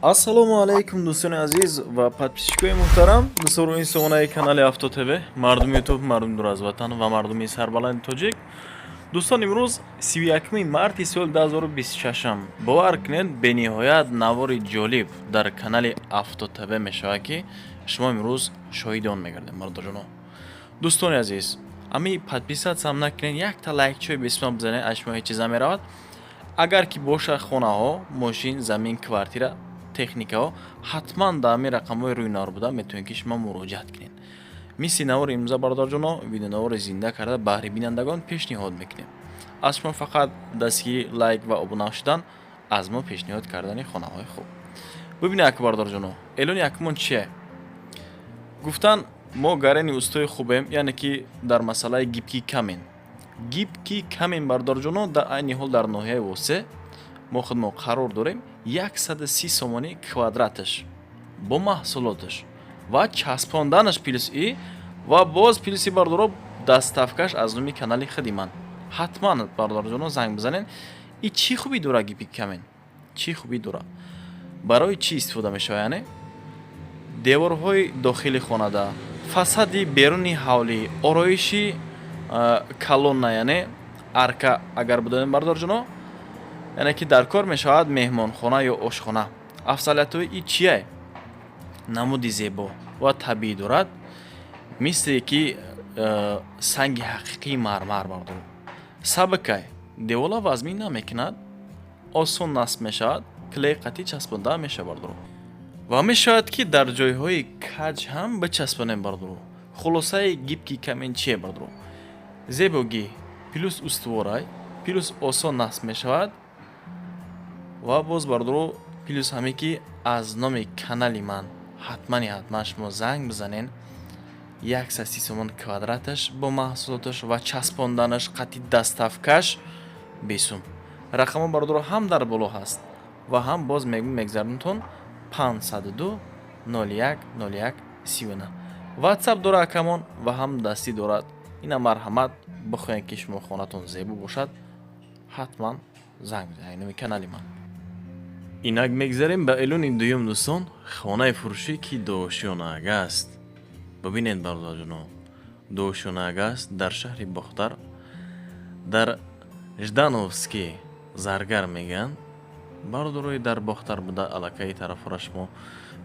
Ассалому алайкум, дӯстони азиз ва подписчикои муҳтарам, дӯстон, ин сомонаи канали Авто ТВ, мардуми Ютуб, мардуми дур аз ватан ва мардуми сарбаланди тоҷик. Дӯстон, имрӯз 31 марти соли 2026. Бовар кунед, бениҳоят навори ҷолиб дар канали Авто ТВ мешавад, ки шумо имрӯз шоҳиди он мегардед, бародарҷоно. Дӯстони азиз, ами подписаться ҳам накунед, якта лайкчои бесима бизанед, аз шумо ҳеҷ чиз намеравад. Агар ки бошад хонаҳо, мошин, замин, квартира, техникаҳо, ҳатман дар ҳамин рақамҳои рӯи навор буда метавонед, ки шумо муроҷиат кунед. Мисли навори имрӯза, бародарҷоно, видеонавори зинда карда баҳри бинандагон пешниҳод мекунем. Аз шумо фақат дастгирӣ, лайк ва обуна шудан, аз мо пешниҳод кардани хонаҳои хуб. Бибинед, ака, бародарҷоно, эълони якумон чие? Гуфтан, мо гарени устои хубем, яъне ки дар масъалаи гибкий камень. Гибкий камень, бародарҷоно, дар айни ҳол дар ноҳияи Восе мо худмо қарор дорем. 130 сомонӣ квадраташ бо маҳсулоташ ва часпонданаш, плюс и ва боз плюси, бардоро, доставкаш аз номи канали худи ман. Ҳатман, бародарҷоно, занг бизанед. И чӣ хубӣ дора гибкий камень? Чӣ хубӣ дора? Барои чӣ истифода мешавад? Яъне деворҳои дохили хонада, фасади беруни ҳавлӣ, ороиши колонна, яъне арка агар будонем, бародарҷоно, яъне ки дар кор мешавад меҳмонхона ё ошхона. Афзалиятҳои и чие? Намуди зебо ва табиӣ дорад, мисле ки санги ҳақиқии мармар, бардор. Сабукай, девола вазмин намекунад, осон насб мешавад, клей қатӣ часпонда мешавад, бардоро, ва мешавад, ки дар ҷойҳои каҷ ҳам бичаспонем, бардоро. Хулосаи гибкий камень чие, бардоро? Зебогӣ, плюс устуворай, плюс осон насб мешавад ва боз, бардоро, плюс ҳаме ки аз номи канали ман ҳатмани ҳатман шумо занг бизанен. 130 сомон квадраташ бо маҳсулоташ ва часпонданаш қатъи доставкаш бесум. Рақамҳо, бародаро, ҳам дар боло ҳаст ва ҳам боз мегзаронтон: 502 01 01 39. Ватсап дора акамон ва ҳам дастӣ дорад. Ина, марҳамат, бихоҳем, ки шумо хонатон зебо бошад, ҳатман занг бизанед номи канали ман. Инак мегзарем ба эълони дуюм, дӯстон. Хонаи фурӯшӣ, ки дуошёнаага аст. Бибинед, бародарҷоно, дуошёнаага аст дар шаҳри Бохтар, дар Ждановский Заргар мегӯянд. Бародарои дар Бохтар буда, аллакаи тарафҳоро шумо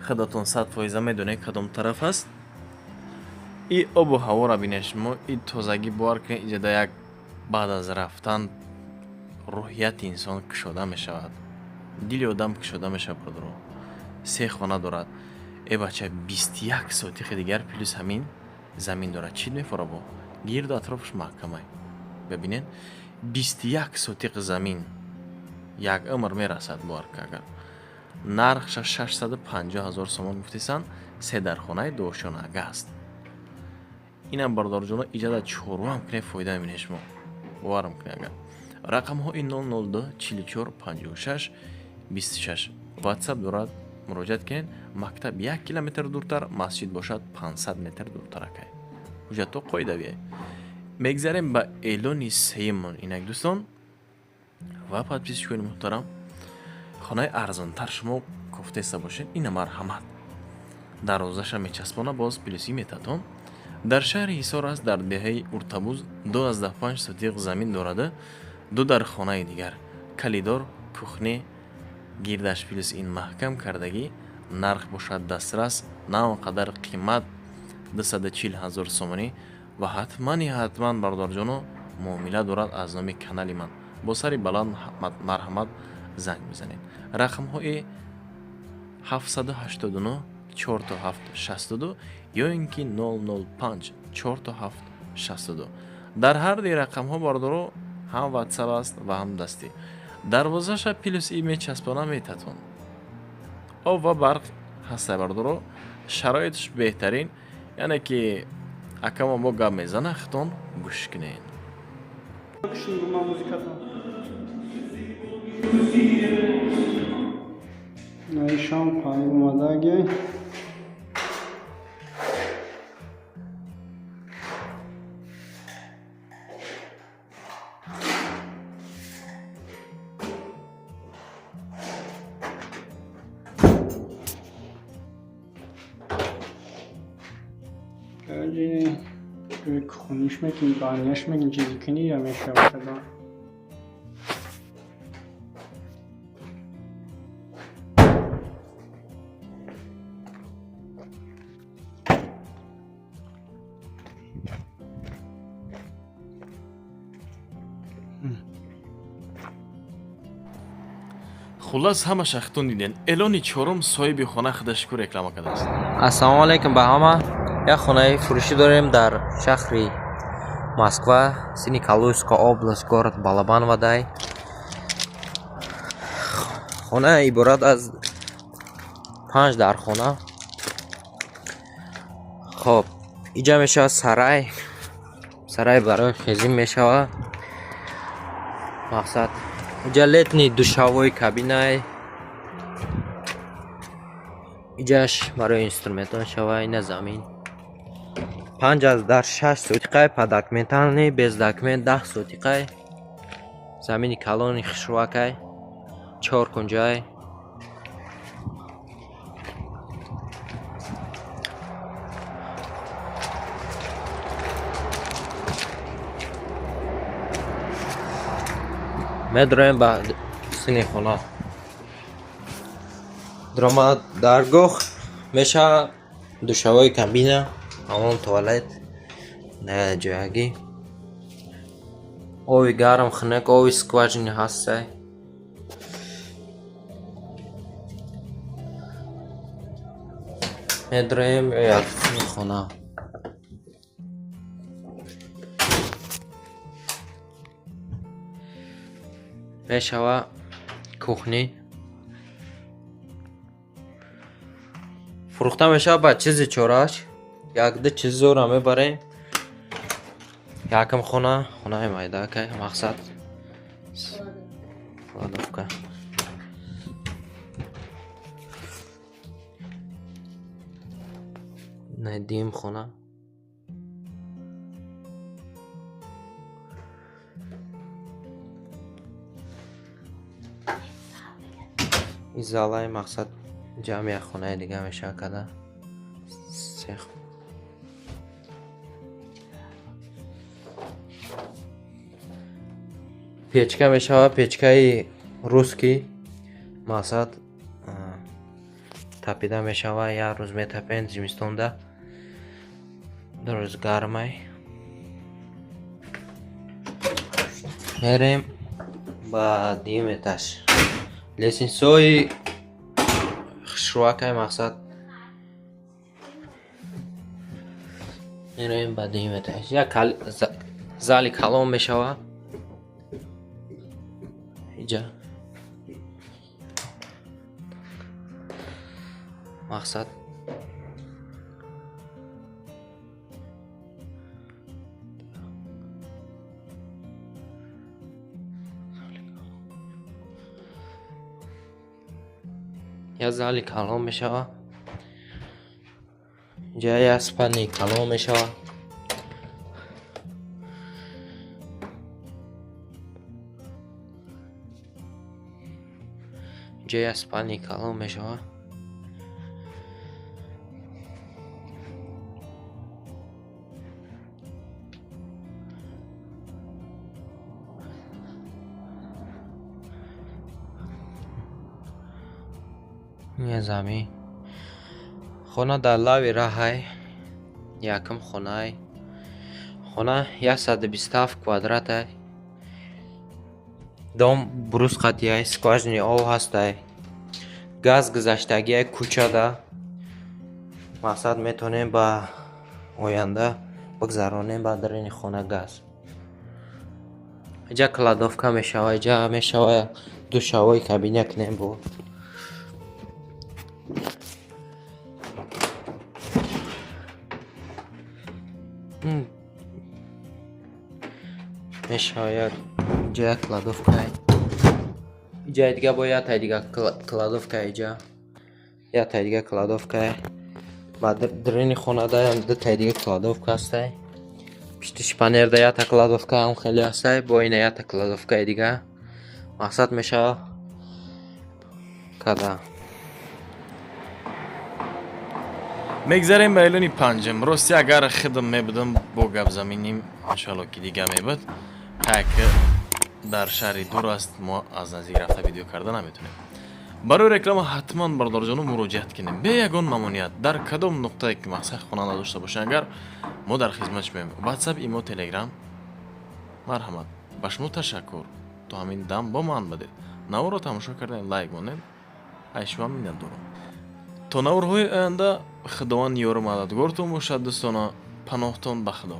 худатон 100% медонед, кадом тараф аст. И обу ҳаворо бинед шумо, и тозагӣ, бовар кунед, иҷода як баъд аз рафтан рӯҳияти инсон кушода мешавад, дили одам кушода мешавад, бародаро. Се хона дорад, э бача, 21 сотихи дигар плюс ҳамин замин дорад. Чӣ мефора? Бо гирду атрофаш маҳкамай. Бибинед, 21 сотиқ замин, як умр мерасад, бовар ка. Агар нархша 650 000 сомон гуфтесанд, се дархонаи дуошёнаага аст. Инам, бародарҷоно, иҷада чорвоам кунед, фоида мебинед шумо, боварам кунед. Агар рақамҳои 002 44 56 26 ватсап дорад, муроҷиат кунед. Мактаб 1 километр дуртар, масҷид бошад 500 метр дуртар. Акай, ҳуҷҷатҳо қоидавие. Мегзарем ба эълони сеюмон. Инак, дӯстон ва подписчикони муҳтарам, хонаи арзонтар шумо кофтеста бошед, ина, марҳамат, дарвозаша мечаспона, боз плюси метатон. Дар шаҳри Ҳисор аст, дар деҳаи Уртабуз, 2,5 сотиқ замин дорада, ду дар хонаи дигар, коридор, кухня, гирдаш плюс ин маҳкам кардагӣ. Нарх бошад дастрас, на он қадар қимат, 240 ҳазор сомонӣ. Ва ҳатмани ҳатман, бародарҷоно, муомила дорад аз номи канали ман. Бо сари баланд, марҳамат, занг бизанед. Рақамҳои 789 47 62 ё ин ки 005 47 62. Дар ҳар ди рақамҳо, бародаро, ҳам ватсап аст ва ҳам дастӣ. Дарвозаша плюс и мечаспона метатон. Об ва барқ ҳаста, бародаро, шароиташ беҳтарин. Яъне ки акамо бо гап мезана, хитон гӯш кунед. Кушин музикатон. Наишам паин омадаги. Хуниш мекунӣ, баняш мекунӣ, чизе кунӣ я мешава када. Хуллас, ҳама шахтон диден, эълони чорум соҳиби хона худаш ку реклама кардааст. Ассалому алайкум ба ҳама. Як хонаи фурӯшӣ дорем дар шаҳри Москва, Семикалужская область, город Балабаново. Хона иборат аз панҷ дархона. Хоб, иҷа мешавад сарай, сарай барои хезим мешавад. Мақсад, иҷа летний душевой кабинай, иҷаш барои инструментҳо мешавад. Ина замин 5,6 сотиқай по документальный, без документ 10 сотиқай. Замини калони хушрӯакай, чор кунҷай. Медроем ба сини хона. Даргоҳ мешавад душевой кабина, ҳамон туалет ҷоягӣ, оби гарм, хунук, оби скважина ҳастай. Медроем як сини хона. Мешава кухни. Фурӯхта мешавад ба чизи чорааш, якду чиз зора мебарем. Якм хона, хонаи майдакай, мақсад, кладовка. Дуюм хона. Ин залаи, мақсад, ҷамъи як хонаи дига мешавад када сех. Печка мешавад, печкаи русский, мақсад, тапида мешавад, як рӯз метапем зимистонда, ду рӯз гармай. Мерем ба дуюм этаж. Лестницаҳои хушрӯакай, мақсад. Мерем ба дуюм этаж. Як зали калон мешавад иҷа, мақсад. Як зали калон мешавад иҷа, як спальни калон мешавад. Иҷа як спальни калон мешавад. Ин замин. Хона дар лави раҳай, якум хонаи. Хона 127 квадратай. Дом брус қатиай, скважини об ҳастай, газ гузаштагиай кӯчада. Мақсад, метавонем ба оянда бигзаронем ба даруни хона газ. Иҷа кладовка мешавад, иҷа мешавад душевой кабина кунем бо. Мешавад иҷа як кладовка, иҷаи дига бо яктай дига кладовка, иҷа яктай дига кладовка. Ба даруни хонадаям дутай дига кладовка ҳастай. Пишти шпанерда якта кладовка ҳам хеле ҳастай, бо ина якта кладовкаи дига. Мақсад, мешавад када. Мегзарем ба эълони панҷум. Рости, агар хидм мебудам, бо гапзаминим, иншоалло, ки дига мебуд. Так дар шаҳри дур аст, мо аз наздик рафта видео карда наметонем. Барои реклама ҳатман, бародарҷоно, муроҷиат кунем бе ягон мамоният. Дар кадом нуқтае ки мақсад хонанда дошта бошем, агар мо дар хизмат шумоем. Ватсап, имо, Телеграм, марҳамат. Ба шумо ташаккур, то ҳамин дам бо ман будед. Наворро тамошо кардем, лайк монед, ай шумо миннатдорам. То наворҳои оянда Худованд ёру мададгортон бошад, дӯстона. Паноҳтон ба Худо.